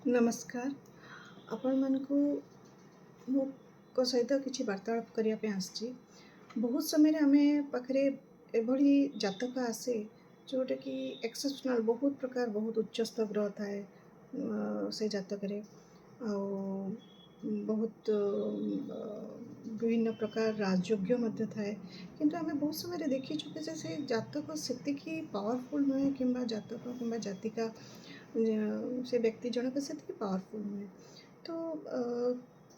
ନମସ୍କାର। ଆପଣମାନଙ୍କୁ ମୋଙ୍କ ସହିତ କିଛି ବାର୍ତ୍ତାଳାପ କରିବା ପାଇଁ ଆସିଛି। ବହୁତ ସମୟରେ ଆମେ ପାଖରେ ଏଭଳି ଜାତକ ଆସେ, ଯେଉଁଟାକି ଏକ୍ସେପସନାଲ୍, ବହୁତ ପ୍ରକାର ବହୁତ ଉଚ୍ଚସ୍ଥ ଗ୍ରହ ଥାଏ ସେ ଜାତକରେ ଆଉ ବହୁତ ବିଭିନ୍ନ ପ୍ରକାର ରାଜଯୋଗ୍ୟ ମଧ୍ୟ ଥାଏ। କିନ୍ତୁ ଆମେ ବହୁତ ସମୟରେ ଦେଖିଛୁ କି ଯେ ସେ ଜାତକ ସେତିକି ପାୱାରଫୁଲ୍ ନୁହେଁ କିମ୍ବା ଜାତକ କିମ୍ବା ଜାତିକା, ସେ ବ୍ୟକ୍ତି ଜଣକ ସେତିକି ପାୱାରଫୁଲ୍ ନୁହେଁ। ତ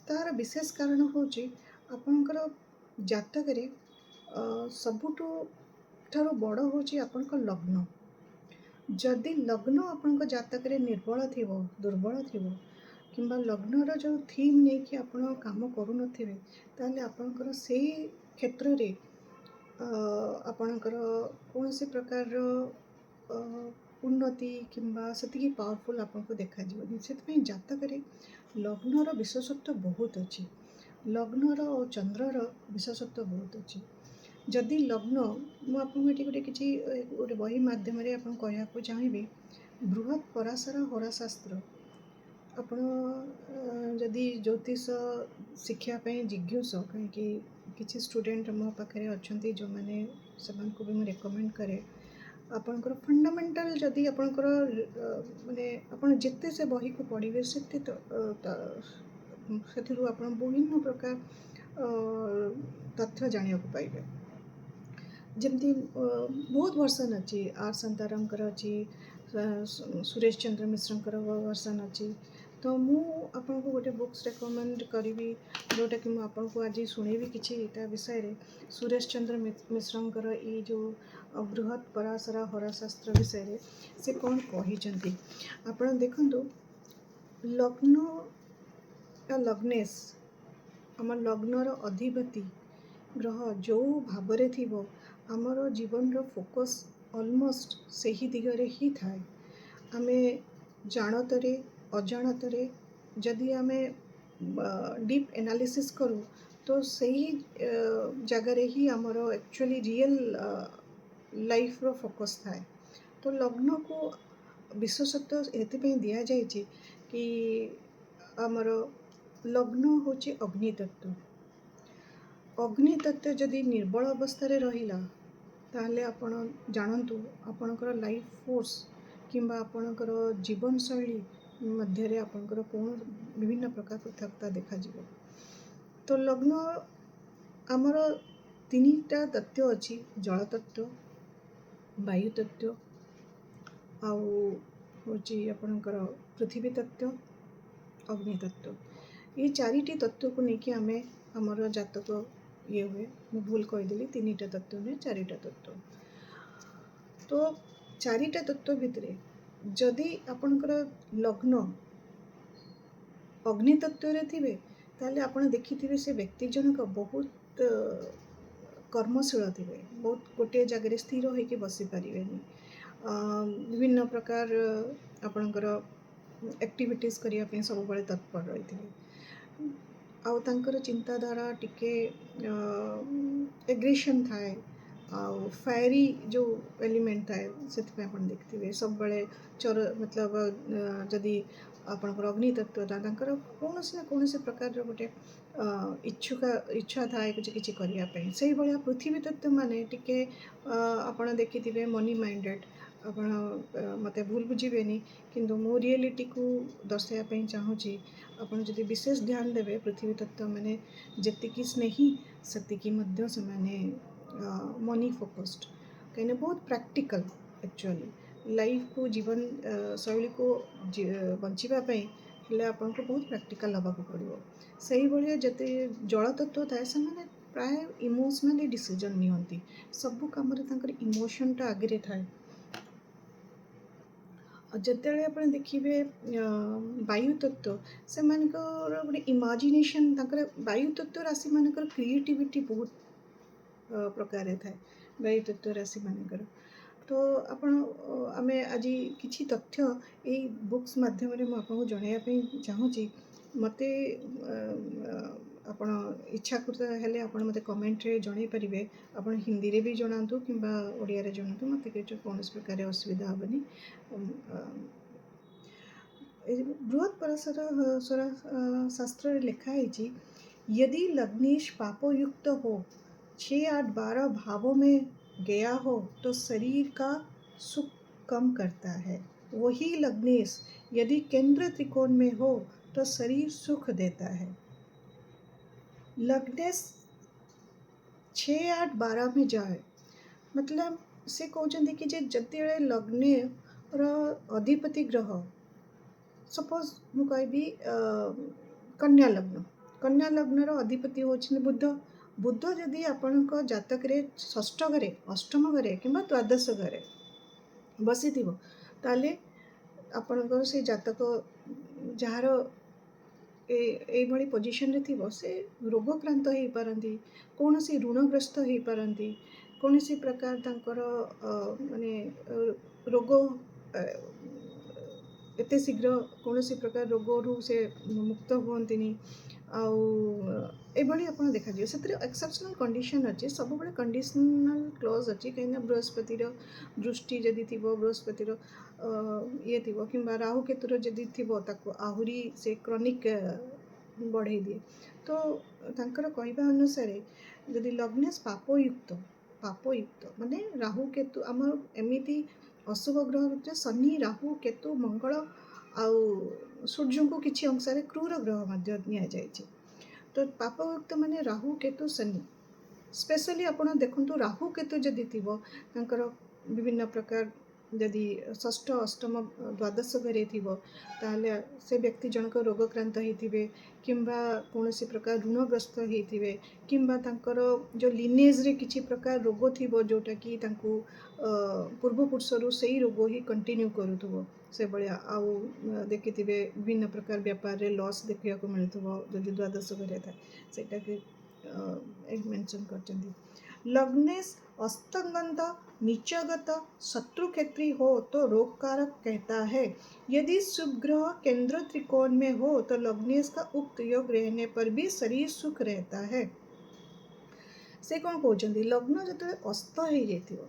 ତାର ବିଶେଷ କାରଣ ହେଉଛି ଆପଣଙ୍କର ଜାତକରେ ସବୁଠୁ ଠାରୁ ବଡ଼ ହେଉଛି ଆପଣଙ୍କ ଲଗ୍ନ। ଯଦି ଲଗ୍ନ ଆପଣଙ୍କ ଜାତକରେ ନିର୍ବଳ ଥିବ, ଦୁର୍ବଳ ଥିବ କିମ୍ବା ଲଗ୍ନର ଯେଉଁ ଥିମ୍ ନେଇକି ଆପଣ କାମ କରୁନଥିବେ, ତାହେଲେ ଆପଣଙ୍କର ସେଇ କ୍ଷେତ୍ରରେ ଆପଣଙ୍କର କୌଣସି ପ୍ରକାରର ଉନ୍ନତି କିମ୍ବା ସେତିକି ପାୱାରଫୁଲ୍ ଆପଣଙ୍କୁ ଦେଖାଯିବନି। ସେଥିପାଇଁ ଜାତକରେ ଲଗ୍ନର ବିଶେଷତ୍ୱ ବହୁତ ଅଛି। ଲଗ୍ନର ଓ ଚନ୍ଦ୍ରର ବିଶେଷତ୍ୱ ବହୁତ ଅଛି। ଯଦି ଲଗ୍ନ, ମୁଁ ଆପଣଙ୍କୁ ଏଠି ଗୋଟେ କିଛି ଗୋଟେ ବହି ମାଧ୍ୟମରେ ଆପଣଙ୍କୁ କହିବାକୁ ଚାହିଁବି, ବୃହତ୍ ପରାଶର ହୋରାଶାସ୍ତ୍ର। ଆପଣ ଯଦି ଜ୍ୟୋତିଷ ଶିଖିବା ପାଇଁ ଜିଜ୍ଞାସୁ, କାହିଁକି କିଛି ଷ୍ଟୁଡେଣ୍ଟ ମୋ ପାଖରେ ଅଛନ୍ତି ଯେଉଁମାନେ, ସେମାନଙ୍କୁ ବି ମୁଁ ରେକମେଣ୍ଡ କରେ। ଆପଣଙ୍କର ଫଣ୍ଡାମେଣ୍ଟାଲ ଯଦି ଆପଣଙ୍କର ମାନେ ଆପଣ ଯେତେ ସେ ବହିକୁ ପଢ଼ିବେ, ସେତେ ସେଥିରୁ ଆପଣ ବିଭିନ୍ନ ପ୍ରକାର ତଥ୍ୟ ଜାଣିବାକୁ ପାଇବେ। ଯେମିତି ବହୁତ ଭର୍ସନ୍ ଅଛି, ଆର୍ ଶାନ୍ତାରାମଙ୍କର ଅଛି, ସୁରେଶ ଚନ୍ଦ୍ର ମିଶ୍ରଙ୍କର ଭର୍ସନ୍ ଅଛି। ତ ମୁଁ ଆପଣଙ୍କୁ ଗୋଟେ ବୁକ୍ସ ରେକମେଣ୍ଡ କରିବି, ଯେଉଁଟାକି ମୁଁ ଆପଣଙ୍କୁ ଆଜି ଶୁଣେଇବି କିଛି ତା ବିଷୟରେ। ସୁରେଶ ଚନ୍ଦ୍ର ମିଶ୍ରଙ୍କର ଏଇ ଯେଉଁ ବୃହତ୍ ପରାଶର ହୋରାଶାସ୍ତ୍ର ବିଷୟରେ ସେ କ'ଣ କହିଛନ୍ତି, ଆପଣ ଦେଖନ୍ତୁ। ଲଗ୍ନ ବା ଲଗ୍ନେଶ, ଆମ ଲଗ୍ନର ଅଧିପତି ଗ୍ରହ ଯେଉଁ ଭାବରେ ଥିବ, ଆମର ଜୀବନର ଫୋକସ୍ ଅଲମୋଷ୍ଟ ସେହି ଦିଗରେ ହିଁ ଥାଏ। ଆମେ ଜାଣତରେ ଅଜାଣତରେ ଯଦି ଆମେ ଡିପ୍ ଏନାଲିସିସ୍ କରୁ, ତ ସେହି ଜାଗାରେ ହିଁ ଆମର ଆକ୍ଚୁଆଲି ରିଏଲ୍ ଲାଇଫ୍ର ଫୋକସ୍ ଥାଏ। ତ ଲଗ୍ନକୁ ବିଶେଷତ୍ୱ ଏଥିପାଇଁ ଦିଆଯାଇଛି କି ଆମର ଲଗ୍ନ ହେଉଛି ଅଗ୍ନି ତତ୍ତ୍ୱ। ଅଗ୍ନି ତତ୍ତ୍ୱ ଯଦି ନିର୍ବଳ ଅବସ୍ଥାରେ ରହିଲା, ତାହେଲେ ଆପଣ ଜାଣନ୍ତୁ ଆପଣଙ୍କର ଲାଇଫ୍ ଫୋର୍ସ କିମ୍ବା ଆପଣଙ୍କର ଜୀବନଶୈଳୀ ମଧ୍ୟରେ ଆପଣଙ୍କର ବିଭିନ୍ନ ପ୍ରକାର ପୃଥକତା ଦେଖାଯିବ। ତ ଲଗ୍ନ, ଆମର ତିନିଟା ତତ୍ତ୍ୱ ଅଛି: ଜଳ ତତ୍ତ୍ୱ, ବାୟୁ ତତ୍ତ୍ୱ ଆଉ ହେଉଛି ଆପଣଙ୍କର ପୃଥିବୀ ତତ୍ତ୍ୱ, ଅଗ୍ନି ତତ୍ତ୍ୱ। ଏଇ ଚାରିଟି ତତ୍ତ୍ୱକୁ ନେଇକି ଆମେ ଆମର ଜାତକ ଇଏ ହୁଏ। ମୁଁ ଭୁଲ କହିଦେଲି, ତିନିଟା ତତ୍ତ୍ୱ ନୁହେଁ, ଚାରିଟା ତତ୍ତ୍ୱ। ତ ଚାରିଟା ତତ୍ତ୍ୱ ଭିତରେ ଯଦି ଆପଣଙ୍କର ଲଗ୍ନ ଅଗ୍ନି ତତ୍ତ୍ୱରେ ଥିବେ, ତାହେଲେ ଆପଣ ଦେଖିଥିବେ ସେ ବ୍ୟକ୍ତି ଜଣକ ବହୁତ କର୍ମଶୀଳ ଥିବେ, ବହୁତ ଗୋଟିଏ ଜାଗାରେ ସ୍ଥିର ହୋଇକି ବସିପାରିବେନି, ବିଭିନ୍ନ ପ୍ରକାର ଆପଣଙ୍କର ଆକ୍ଟିଭିଟିଜ୍ କରିବା ପାଇଁ ସବୁବେଳେ ତତ୍ପର ରହିଥିବେ ଆଉ ତାଙ୍କର ଚିନ୍ତାଧାରା ଟିକେ ଏଗ୍ରେସନ୍ ଥାଏ ଆଉ ଫାୟାରୀ ଯେଉଁ ଏଲିମେଣ୍ଟ ଥାଏ। ସେଥିପାଇଁ ଆପଣ ଦେଖିଥିବେ ସବୁବେଳେ ଚର ମତଲବ ଯଦି ଆପଣଙ୍କର ଅଗ୍ନି ତତ୍ତ୍ୱଟା, ତାଙ୍କର କୌଣସି ନା କୌଣସି ପ୍ରକାରର ଗୋଟେ ଇଚ୍ଛା ଥାଏ କିଛି କିଛି କରିବା ପାଇଁ। ସେଇଭଳିଆ ପୃଥିବୀ ତତ୍ତ୍ୱ ମାନେ ଟିକେ ଆପଣ ଦେଖିଥିବେ ମନି ମାଇଣ୍ଡେଡ଼। ଆପଣ ମୋତେ ଭୁଲ ବୁଝିବେନି, କିନ୍ତୁ ମୁଁ ରିଏଲିଟିକୁ ଦର୍ଶାଇବା ପାଇଁ ଚାହୁଁଛି। ଆପଣ ଯଦି ବିଶେଷ ଧ୍ୟାନ ଦେବେ, ପୃଥିବୀ ତତ୍ତ୍ୱ ମାନେ ଯେତିକି ସ୍ନେହୀ, ସେତିକି ମଧ୍ୟ ସେମାନେ ମନି ଫୋକସ୍ଡ, କାହିଁକିନା ବହୁତ ପ୍ରାକ୍ଟିକାଲ। ଆକ୍ଚୁଆଲି ଲାଇଫକୁ, ଜୀବନ ଶୈଳୀକୁ ବଞ୍ଚିବା ପାଇଁ ହେଲେ ଆପଣଙ୍କୁ ବହୁତ ପ୍ରାକ୍ଟିକାଲ ହେବାକୁ ପଡ଼ିବ। ସେଇଭଳିଆ ଯେତେ ଜଳ ତତ୍ତ୍ୱ ଥାଏ, ସେମାନେ ପ୍ରାୟ ଇମୋସନାଲି ଡିସିଜନ୍ ନିଅନ୍ତି। ସବୁ କାମରେ ତାଙ୍କର ଇମୋସନଟା ଆଗରେ ଥାଏ। ଆଉ ଯେତେବେଳେ ଆପଣ ଦେଖିବେ ବାୟୁ ତତ୍ତ୍ୱ, ସେମାନଙ୍କର ଗୋଟେ ଇମାଜିନେସନ୍, ତାଙ୍କର ବାୟୁ ତତ୍ତ୍ୱ ରାଶିମାନଙ୍କର କ୍ରିଏଟିଭିଟି ବହୁତ ପ୍ରକାରରେ ଥାଏ ବାୟୁ ତତ୍ତ୍ୱ ରାଶିମାନଙ୍କର। ତ ଆପଣ ଆମେ ଆଜି କିଛି ତଥ୍ୟ ଏଇ ବୁକ୍ସ ମାଧ୍ୟମରେ ମୁଁ ଆପଣଙ୍କୁ ଜଣାଇବା ପାଇଁ ଚାହୁଁଛି। ମୋତେ ଆପଣ ଇଚ୍ଛାକୃତ ହେଲେ ଆପଣ ମୋତେ କମେଣ୍ଟରେ ଜଣାଇ ପାରିବେ। ଆପଣ ହିନ୍ଦୀରେ ବି ଜଣାନ୍ତୁ କିମ୍ବା ଓଡ଼ିଆରେ ଜଣାନ୍ତୁ, ମୋତେ କିଛି କୌଣସି ପ୍ରକାର ଅସୁବିଧା ହେବନି। ଏ ବୃହତ ପରାଶର ଶାସ୍ତ୍ରରେ ଲେଖା ହେଇଛି, यदि लग्नेश पापोयुक्त हो, 6, 8, 12 भावों में गया हो, तो शरीर का सुख कम करता है। वही लग्नेश यदि केंद्र त्रिकोण में हो, तो शरीर सुख देता है। लग्नेश 6, 8, 12 में जाए, मतलब ସେ କହୁଛନ୍ତି କି ଯେ ଯେତେବେଳେ ଲଗ୍ନର ଅଧିପତି ଗ୍ରହ, ସପୋଜ ମୁଁ କହିବି କନ୍ୟା ଲଗ୍ନ, କନ୍ୟା ଲଗ୍ନର ଅଧିପତି ହେଉଛନ୍ତି ବୁଧ। ବୁଧ ଯଦି ଆପଣଙ୍କ ଜାତକରେ ଷଷ୍ଠ ଘରେ, ଅଷ୍ଟମ ଘରେ କିମ୍ବା ଦ୍ୱାଦଶ ଘରେ ବସିଥିବ, ତାହେଲେ ଆପଣଙ୍କର ସେଇ ଜାତକ ଯାହାର ଏଇଭଳି ପୋଜିସନରେ ଥିବ, ସେ ରୋଗକ୍ରାନ୍ତ ହେଇପାରନ୍ତି, କୌଣସି ଋଣଗ୍ରସ୍ତ ହେଇପାରନ୍ତି, କୌଣସି ପ୍ରକାର ତାଙ୍କର ମାନେ ରୋଗ ଏତେ ଶୀଘ୍ର କୌଣସି ପ୍ରକାର ରୋଗରୁ ସେ ମୁକ୍ତ ହୁଅନ୍ତିନି। ଆଉ ଏଭଳି ଆପଣ ଦେଖାଯିବ। ସେଥିରେ ଏକ୍ସେପସନାଲ୍ କଣ୍ଡିସନ୍ ଅଛି, ସବୁବେଳେ କଣ୍ଡିସନାଲ୍ କ୍ଲଜ୍ ଅଛି, କାହିଁକିନା ବୃହସ୍ପତିର ଦୃଷ୍ଟି ଯଦି ଥିବ, ବୃହସ୍ପତିର ଇଏ ଥିବ କିମ୍ବା ରାହୁ କେତୁର ଯଦି ଥିବ, ତାକୁ ଆହୁରି ସେ କ୍ରନିକ୍ ବଢ଼େଇ ଦିଏ। ତ ତାଙ୍କର କହିବା ଅନୁସାରେ ଯଦି ଲଗ୍ନେଶ ପାପୟୁକ୍ତ, ପାପୟୁକ୍ତ ମାନେ ରାହୁ କେତୁ, ଆମର ଏମିତି ଅଶୁଭ ଗ୍ରହ ଭିତରେ ଶନି, ରାହୁ, କେତୁ, ମଙ୍ଗଳ ଆଉ ସୂର୍ଯ୍ୟଙ୍କୁ କିଛି ଅଂଶରେ କ୍ରୁର ଗ୍ରହ ମଧ୍ୟ ନିଆଯାଇଛି। ତ ପାପୟୁକ୍ତ ମାନେ ରାହୁ, କେତୁ, ଶନି। ସ୍ପେଶାଲି ଆପଣ ଦେଖନ୍ତୁ, ରାହୁ କେତୁ ଯଦି ଥିବ ତାଙ୍କର ବିଭିନ୍ନ ପ୍ରକାର, ଯଦି ଷଷ୍ଠ, ଅଷ୍ଟମ, ଦ୍ୱାଦଶ ଘରେ ଥିବ, ତାହେଲେ ସେ ବ୍ୟକ୍ତି ଜଣକ ରୋଗକ୍ରାନ୍ତ ହେଇଥିବେ କିମ୍ବା କୌଣସି ପ୍ରକାର ଋଣଗ୍ରସ୍ତ ହେଇଥିବେ କିମ୍ବା ତାଙ୍କର ଯେଉଁ ଲିନେଜ୍ରେ କିଛି ପ୍ରକାର ରୋଗ ଥିବ, ଯେଉଁଟାକି ତାଙ୍କୁ ପୂର୍ବପୁରୁଷରୁ ସେଇ ରୋଗ ହିଁ କଣ୍ଟିନ୍ୟୁ କରୁଥିବ ସେଭଳିଆ। ଆଉ ଦେଖିଥିବେ ବିଭିନ୍ନ ପ୍ରକାର ବ୍ୟାପାରରେ ଲସ୍ ଦେଖିବାକୁ ମିଳୁଥିବ ଯଦି ଦ୍ୱାଦଶ ଘରେ ଥାଏ। ସେଇଟାକି ମେନସନ୍ କରିଛନ୍ତି। लग्नेश अस्तंगत, नीचगत, शत्रु क्षेत्री हो तो रोगकारक कहता है। यदि शुभ ग्रह केंद्र त्रिकोण में हो, तो लग्नेश का उक्त योग रहने पर भी शरीर सुख रहता है। ସେ କ'ଣ କହୁଛନ୍ତି, ଲଗ୍ନ ଯେତେବେଳେ ଅସ୍ତ ହେଇଯାଇଥିବ,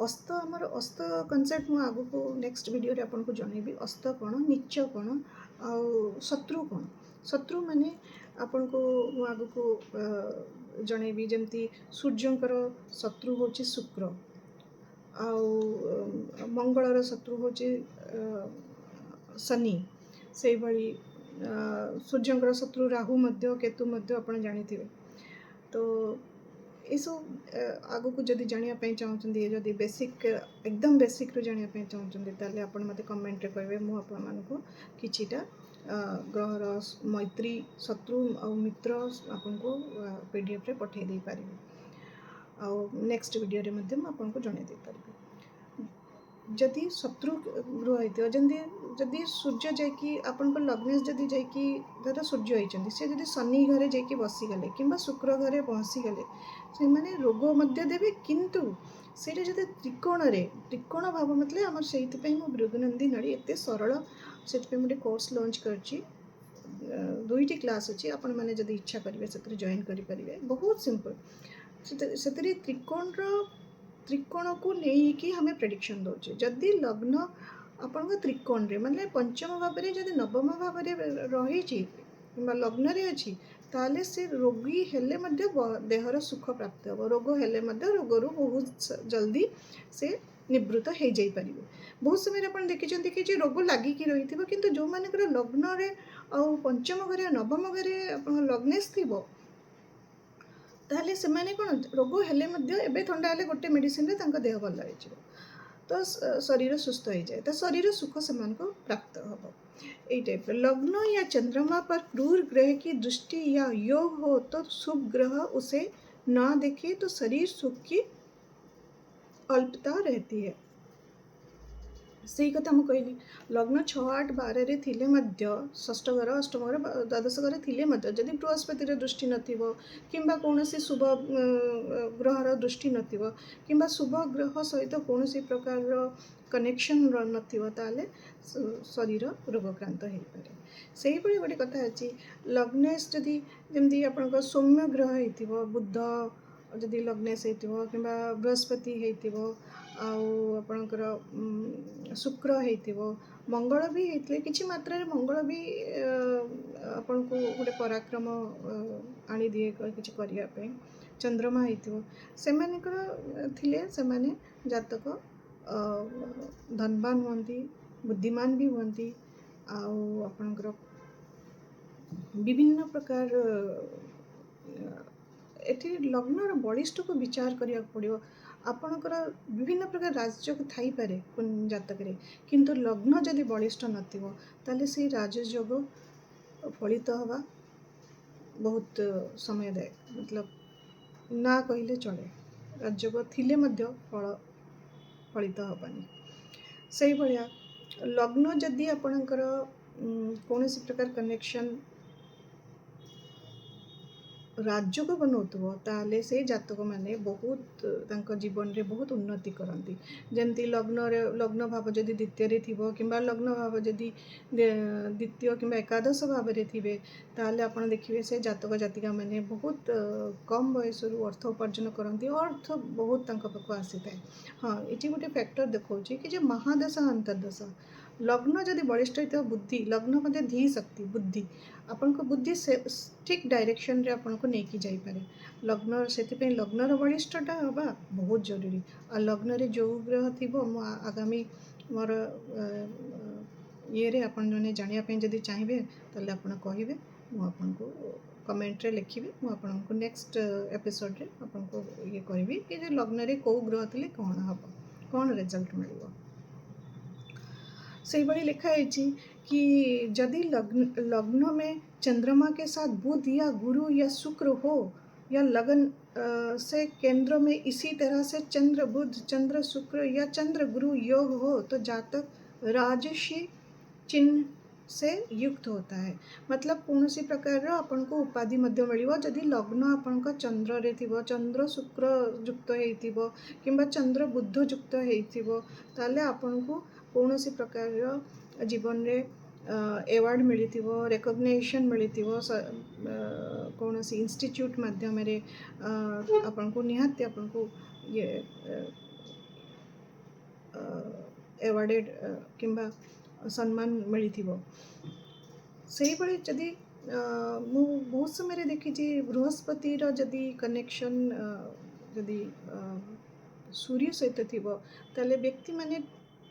ଅସ୍ତ, ଆମର ଅସ୍ତ କନସେପ୍ଟ ମୁଁ ଆଗକୁ ନେକ୍ସଟ ଭିଡ଼ିଓରେ ଆପଣଙ୍କୁ ଜଣେଇବି, ଅସ୍ତ କ'ଣ, ନୀଚ କ'ଣ ଆଉ ଶତ୍ରୁ କ'ଣ। ଶତ୍ରୁ ମାନେ ଆପଣଙ୍କୁ ମୁଁ ଆଗକୁ ଜଣେଇବି। ଯେମିତି ସୂର୍ଯ୍ୟଙ୍କର ଶତ୍ରୁ ହେଉଛି ଶୁକ୍ର ଆଉ ମଙ୍ଗଳର ଶତ୍ରୁ ହେଉଛି ଶନି। ସେଇଭଳି ସୂର୍ଯ୍ୟଙ୍କର ଶତ୍ରୁ ରାହୁ ମଧ୍ୟ, କେତୁ ମଧ୍ୟ ଆପଣ ଜାଣିଥିବେ। ତ ଏସବୁ ଆଗକୁ ଯଦି ଜାଣିବା ପାଇଁ ଚାହୁଁଛନ୍ତି, ଯଦି ବେସିକ୍, ଏକଦମ ବେସିକ୍ରୁ ଜାଣିବା ପାଇଁ ଚାହୁଁଛନ୍ତି, ତାହେଲେ ଆପଣ ମୋତେ କମେଣ୍ଟରେ କହିବେ। ମୁଁ ଆପଣମାନଙ୍କୁ କିଛିଟା ଗ୍ରହର ମୈତ୍ରୀ, ଶତ୍ରୁ ଆଉ ମିତ୍ର ଆପଣଙ୍କୁ ପିଡ଼ିଏଫ୍ରେ ପଠାଇ ଦେଇପାରିବି ଆଉ ନେକ୍ସଟ ଭିଡ଼ିଓରେ ମଧ୍ୟ ମୁଁ ଆପଣଙ୍କୁ ଜଣାଇ ଦେଇପାରିବି। ଯଦି ଶତ୍ରୁ ଗୃହ ହେଇଥିବ, ଯେମିତି ଯଦି ସୂର୍ଯ୍ୟ ଯାଇକି ଆପଣଙ୍କ ଲଗ୍ନେଶ ଯଦି ଯାଇକି, ଧର ସୂର୍ଯ୍ୟ ହେଇଛନ୍ତି, ସେ ଯଦି ଶନି ଘରେ ଯାଇକି ବସିଗଲେ କିମ୍ବା ଶୁକ୍ର ଘରେ ବସିଗଲେ, ସେମାନେ ରୋଗ ମଧ୍ୟ ଦେବେ। କିନ୍ତୁ ସେଇଟା ଯଦି ତ୍ରିକୋଣରେ, ତ୍ରିକୋଣ ଭାବ ମତଲବ ଆମର, ସେଇଥିପାଇଁ ମୁଁ ଭୃଗୁନନ୍ଦୀ ନାଡ଼ି ଏତେ ସରଳ, ସେଥିପାଇଁ ମୁଁ ଗୋଟେ କୋର୍ସ ଲଞ୍ଚ କରିଛି। ଦୁଇଟି କ୍ଲାସ୍ ଅଛି। ଆପଣମାନେ ଯଦି ଇଚ୍ଛା କରିବେ, ସେଥିରେ ଜଏନ୍ କରିପାରିବେ। ବହୁତ ସିମ୍ପଲ୍। ସେଥିରେ ତ୍ରିକୋଣକୁ ନେଇକି ଆମେ ପ୍ରେଡ଼ିକ୍ସନ୍ ଦେଉଛେ। ଯଦି ଲଗ୍ନ ଆପଣଙ୍କ ତ୍ରିକୋଣରେ, ମାନେ ପଞ୍ଚମ ଭାବରେ ଯଦି ନବମ ଭାବରେ ରହିଛି କିମ୍ବା ଲଗ୍ନରେ ଅଛି, ତାହେଲେ ସେ ରୋଗୀ ହେଲେ ମଧ୍ୟ ଦେହର ସୁଖ ପ୍ରାପ୍ତ ହେବ। ରୋଗ ହେଲେ ମଧ୍ୟ ରୋଗରୁ ବହୁତ ଜଲ୍ଦି ସେ ନିବୃତ୍ତ ହେଇଯାଇପାରିବେ। ବହୁତ ସମୟରେ ଆପଣ ଦେଖିଛନ୍ତି କି ଯେ ରୋଗ ଲାଗିକି ରହିଥିବ, କିନ୍ତୁ ଯେଉଁମାନଙ୍କର ଲଗ୍ନରେ ଆଉ ପଞ୍ଚମ ଘରେ ଆଉ ନବମ ଘରେ ଆପଣଙ୍କ ଲଗ୍ନେଶ ଥିବ, ତାହେଲେ ସେମାନେ କ'ଣ, ରୋଗ ହେଲେ ମଧ୍ୟ ଏବେ ଥଣ୍ଡା ହେଲେ ଗୋଟେ ମେଡ଼ିସିନରେ ତାଙ୍କ ଦେହ ଭଲ ହେଇଯିବ। ତ ଶରୀର ସୁସ୍ଥ ହେଇଯାଏ, ତ ଶରୀର ସୁଖ ସେମାନଙ୍କୁ ପ୍ରାପ୍ତ ହେବ। ଏଇ ଟାଇପ୍ର लग्न या चंद्रमा पर क्रूर ग्रह की दृष्टि या योग हो, तो शुभ ग्रह उसे ना देखे, तो शरीर सुख की अल्पता रहती है। ସେଇ କଥା ମୁଁ କହିଲି, ଲଗ୍ନ 6, 8, 12ରେ ଥିଲେ ମଧ୍ୟ, ଷଷ୍ଠ ଘର, ଅଷ୍ଟମ ଘର, ଦ୍ୱାଦଶ ଘରେ ଥିଲେ ମଧ୍ୟ, ଯଦି ବୃହସ୍ପତିର ଦୃଷ୍ଟି ନଥିବ କିମ୍ବା କୌଣସି ଶୁଭ ଗ୍ରହର ଦୃଷ୍ଟି ନଥିବ କିମ୍ବା ଶୁଭ ଗ୍ରହ ସହିତ କୌଣସି ପ୍ରକାରର କନେକ୍ସନ୍ ନଥିବ, ତାହେଲେ ଶରୀର ରୋଗକ୍ରାନ୍ତ ହେଇପାରେ। ସେଇଭଳି ଗୋଟେ କଥା ଅଛି, ଲଗ୍ନେଶ ଯଦି ଯେମିତି ଆପଣଙ୍କ ସୌମ୍ୟ ଗ୍ରହ ହେଇଥିବ, ବୁଧ ଯଦି ଲଗ୍ନେଶ ହେଇଥିବ କିମ୍ବା ବୃହସ୍ପତି ହେଇଥିବ ଆଉ ଆପଣଙ୍କର ଶୁକ୍ର ହେଇଥିବ, ମଙ୍ଗଳ ବି ହେଇଥିଲେ, କିଛି ମାତ୍ରାରେ ମଙ୍ଗଳ ବି ଆପଣଙ୍କୁ ଗୋଟେ ପରାକ୍ରମ ଆଣିଦିଏ କିଛି କରିବା ପାଇଁ, ଚନ୍ଦ୍ରମା ହେଇଥିବ, ସେମାନଙ୍କର ଥିଲେ ସେମାନେ ଜାତକ ଧନବାନ ହୁଅନ୍ତି, ବୁଦ୍ଧିମାନ ବି ହୁଅନ୍ତି। ଆଉ ଆପଣଙ୍କର ବିଭିନ୍ନ ପ୍ରକାର ଏଠି ଲଗ୍ନର ବଳିଷ୍ଠକୁ ବିଚାର କରିବାକୁ ପଡ଼ିବ। ଆପଣଙ୍କର ବିଭିନ୍ନ ପ୍ରକାର ରାଜଯୋଗ ଥାଇପାରେ ଜାତକରେ, କିନ୍ତୁ ଲଗ୍ନ ଯଦି ବଳିଷ୍ଠ ନଥିବ ତାହେଲେ ସେଇ ରାଜଯୋଗ ଫଳିତ ହେବା ବହୁତ ସମୟଦାୟକ, ମତଲବ ନା କହିଲେ ଚଳେ। ରାଜଯୋଗ ଥିଲେ ମଧ୍ୟ ଫଳିତ ହେବନି। ସେଇଭଳିଆ ଲଗ୍ନ ଯଦି ଆପଣଙ୍କର କୌଣସି ପ୍ରକାର କନେକ୍ସନ୍ ରାଜଯୋଗ ବନଉଥିବ, ତାହେଲେ ସେଇ ଜାତକମାନେ ବହୁତ ତାଙ୍କ ଜୀବନରେ ବହୁତ ଉନ୍ନତି କରନ୍ତି। ଯେମିତି ଲଗ୍ନରେ ଲଗ୍ନ ଭାବ ଯଦି ଦ୍ୱିତୀୟରେ ଥିବ କିମ୍ବା ଲଗ୍ନ ଭାବ ଯଦି ଦ୍ୱିତୀୟ କିମ୍ବା ଏକାଦଶ ଭାବରେ ଥିବେ, ତାହେଲେ ଆପଣ ଦେଖିବେ ସେ ଜାତକ ଜାତିକାମାନେ ବହୁତ କମ୍ ବୟସରୁ ଅର୍ଥ ଉପାର୍ଜନ କରନ୍ତି, ଅର୍ଥ ବହୁତ ତାଙ୍କ ପାଖକୁ ଆସିଥାଏ। ହଁ, ଏଠି ଗୋଟେ ଫ୍ୟାକ୍ଟର ଦେଖାଉଛି କି ଯେ ମହାଦଶା ଅନ୍ତର୍ଦଶା, ଲଗ୍ନ ଯଦି ବଳିଷ୍ଠ ହେଇଥିବ, ବୁଦ୍ଧି, ଲଗ୍ନ ମଧ୍ୟ ଧୀ ଶକ୍ତି, ବୁଦ୍ଧି, ଆପଣଙ୍କ ବୁଦ୍ଧି ସେ ଠିକ୍ ଡାଇରେକ୍ସନରେ ଆପଣଙ୍କୁ ନେଇକି ଯାଇପାରେ ଲଗ୍ନ। ସେଥିପାଇଁ ଲଗ୍ନର ବଳିଷ୍ଠଟା ହେବା ବହୁତ ଜରୁରୀ। ଆଉ ଲଗ୍ନରେ ଯେଉଁ ଗ୍ରହ ଥିବ, ମୁଁ ଆଗାମୀ ମୋର ଇଏରେ ଆପଣ ଜଣେ ଜାଣିବା ପାଇଁ ଯଦି ଚାହିଁବେ ତାହେଲେ ଆପଣ କହିବେ, ମୁଁ ଆପଣଙ୍କୁ କମେଣ୍ଟରେ ଲେଖିବି, ମୁଁ ଆପଣଙ୍କୁ ନେକ୍ସଟ ଏପିସୋଡ଼ରେ ଆପଣଙ୍କୁ ଇଏ କହିବି କି ଯେ ଲଗ୍ନରେ କେଉଁ ଗ୍ରହ ଥିଲେ କ'ଣ ହେବ, କ'ଣ ରେଜଲ୍ଟ ମିଳିବ। ସେଇଭଳି ଲେଖା ହେଇଛି कि यदि लग्न में चंद्रमा के साथ बुध या गुरु या शुक्र हो या लगन से केंद्र में इसी तरह से चंद्र बुध, चंद्र शुक्र या चंद्र गुरु योग हो तो जातक राजसी चिन्ह से युक्त होता है। मतलब କୌଣସି ପ୍ରକାରର ଆପଣଙ୍କୁ ଉପାଧି ମଧ୍ୟ ମିଳିବ ଯଦି ଲଗ୍ନ ଆପଣଙ୍କ ଚନ୍ଦ୍ରରେ ଥିବ, ଚନ୍ଦ୍ର ଶୁକ୍ର ଯୁକ୍ତ ହେଇଥିବ କିମ୍ବା ଚନ୍ଦ୍ର ବୁଧ ଯୁକ୍ତ ହେଇଥିବ, ତାହେଲେ ଆପଣଙ୍କୁ କୌଣସି ପ୍ରକାରର ଜୀବନରେ ଏୱାର୍ଡ଼ ମିଳିଥିବ, ରେକଗ୍ନେସନ୍ ମିଳିଥିବ, କୌଣସି ଇନଷ୍ଟିଚ୍ୟୁଟ୍ ମାଧ୍ୟମରେ ଆପଣଙ୍କୁ ନିହାତି ଆପଣଙ୍କୁ ଇଏ ଏୱାର୍ଡ଼େଡ଼ କିମ୍ବା ସମ୍ମାନ ମିଳିଥିବ। ସେଇଭଳି ଯଦି ମୁଁ ବହୁତ ସମୟରେ ଦେଖିଛି ବୃହସ୍ପତିର ଯଦି କନେକ୍ସନ୍ ଯଦି ସୂର୍ଯ୍ୟ ସହିତ ଥିବ, ତାହେଲେ ବ୍ୟକ୍ତିମାନେ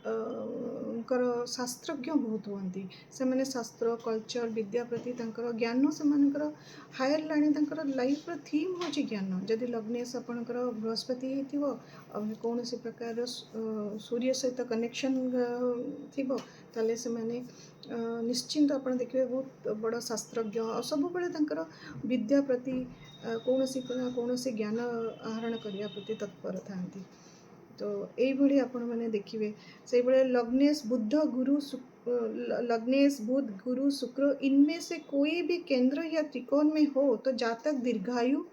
ଙ୍କର ଶାସ୍ତ୍ରଜ୍ଞ ବହୁତ ହୁଅନ୍ତି। ସେମାନେ ଶାସ୍ତ୍ର, କଲଚର, ବିଦ୍ୟା ପ୍ରତି ତାଙ୍କର ଜ୍ଞାନ, ସେମାନଙ୍କର ହାୟର ଲାଣି, ତାଙ୍କର ଲାଇଫ୍ର ଥିମ୍ ହେଉଛି ଜ୍ଞାନ। ଯଦି ଲଗ୍ନେଶ ଆପଣଙ୍କର ବୃହସ୍ପତି ହେଇଥିବ ଆଉ କୌଣସି ପ୍ରକାରର ସୂର୍ଯ୍ୟ ସହିତ କନେକ୍ସନ୍ ଥିବ, ତାହେଲେ ସେମାନେ ନିଶ୍ଚିନ୍ତ ଆପଣ ଦେଖିବେ ବହୁତ ବଡ଼ ଶାସ୍ତ୍ରଜ୍ଞ, ଆଉ ସବୁବେଳେ ତାଙ୍କର ବିଦ୍ୟା ପ୍ରତି କୌଣସି ନା କୌଣସି ଜ୍ଞାନ ଆହରଣ କରିବା ପ୍ରତି ତତ୍ପର ଥାଆନ୍ତି। ତ ଏଇଭଳି ଆପଣମାନେ ଦେଖିବେ। ସେଇଭଳି ଲଗ୍ନେଶ ବୁଧ ଗୁରୁ लग्नेश बुध गुरु शुक्र इनमें से कोई भी केंद्र या त्रिकोण में हो तो जातक दीर्घायु,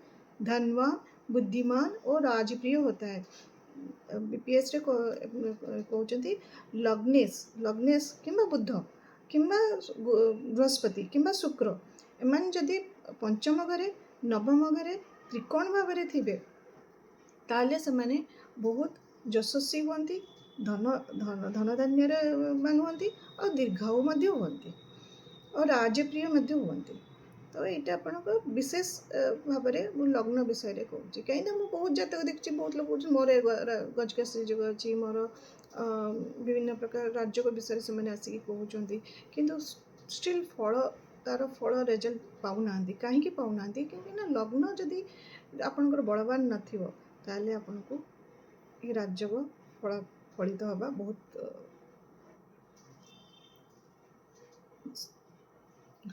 धनवान, बुद्धिमान और राजप्रिय होता है। बीपीएस ରେ କହୁଛନ୍ତି ଲଗ୍ନେଶ କିମ୍ବା ବୁଧ କିମ୍ବା ବୃହସ୍ପତି କିମ୍ବା ଶୁକ୍ର, ଏମାନେ ଯଦି ପଞ୍ଚମ ଘରେ, ନବମ ଘରେ ତ୍ରିକୋଣ ଭାବରେ ଥିବେ, ତାହେଲେ ସେମାନେ ବହୁତ ଯଶସ୍ୱୀ ହୁଅନ୍ତି, ଧନଧାନ୍ୟରେ ମାନ ହୁଅନ୍ତି ଆଉ ଦୀର୍ଘାୟୁ ମଧ୍ୟ ହୁଅନ୍ତି ଆଉ ରାଜପ୍ରିୟ ମଧ୍ୟ ହୁଅନ୍ତି। ତ ଏଇଟା ଆପଣଙ୍କ ବିଶେଷ ଭାବରେ ମୁଁ ଲଗ୍ନ ବିଷୟରେ କହୁଛି, କାହିଁକିନା ମୁଁ ବହୁତ ଜାତକ ଦେଖିଛି, ବହୁତ ଲୋକ କହୁଛନ୍ତି ମୋର ଗଜକେଶରୀ ଯୋଗ ଅଛି, ମୋର ବିଭିନ୍ନ ପ୍ରକାର ରାଜଯୋଗ ବିଷୟରେ ସେମାନେ ଆସିକି କହୁଛନ୍ତି, କିନ୍ତୁ ଷ୍ଟିଲ୍ ତାର ଫଳ ରେଜଲ୍ଟ ପାଉନାହାନ୍ତି। କାହିଁକି ପାଉନାହାନ୍ତି? କାହିଁକିନା ଲଗ୍ନ ଯଦି ଆପଣଙ୍କର ବଳବାନ ନଥିବ, ତାହେଲେ ଆପଣଙ୍କୁ ଏ ରାଜଯୋଗ ଫଳିତ ହେବା ବହୁତ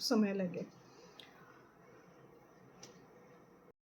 ସମୟ ଲାଗେ।